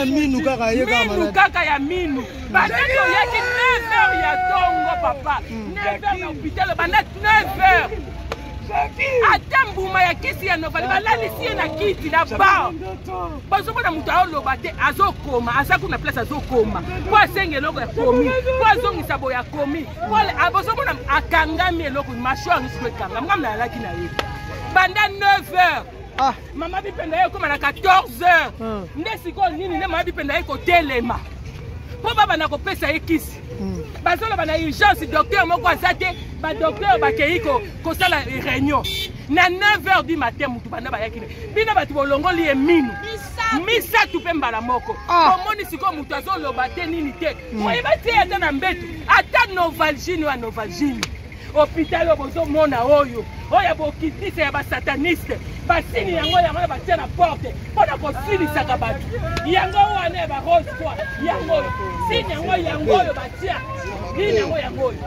Minu kaka ye minu kaka ya minu. Banda toyaki 9 heures ya tongo papa, 9 heures na hôpital, banda 9 heures ata mbuma ya kisi ya Novali. Balalisi ye na kiti na bar, bazomona moto aoloba te, azokoma, aza kuna place, azokoma mpo asenga eloko ya komi, mpo azongisa boye akomi, bozomona akangami eloko mâchoire nyonso ekangami. Ngam nayalaki na ye banda 9 heures. Ah. Mama Bipenda ye ekóma na 14 heures nde sikoyo nini nde mama Bipenda ye kotelema mpo babanda kopesa ye kisi. Bazoloba na urgence docteur moko aza te, badocteur bakei kosala réunion na 9 heures du matin. Mutu banda bayaki bino bato bolongoli ye minu misatu mpe mbala moko. Omoni sikoyo moto azoloba te, nini te, oyeba te, ata na mbeto, ata Novalgine oyo ya Novalgine. Hôpital oyo bozomona oyo, oyo ya bokitisa ya basataniste, basini yango, yango na batia na porte mpo na kosilisaka bato. Yango wana ya barose croix, yango oyo sini, yango, yango oyo batia nini, yango, yango oyo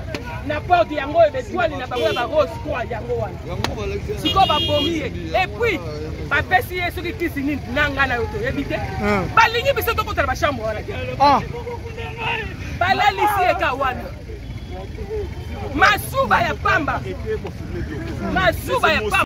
na porte, yango oyo betwali na bango ya barose croix, yango wana. Sikoyo babomi ye et puis bapesi ye soki kisi nini na ngai na yo toyebi te. Balingi biso tokotala bachambre wana te. Balalisi ye ka wana, masuba ya pamba, masuba ya pamba.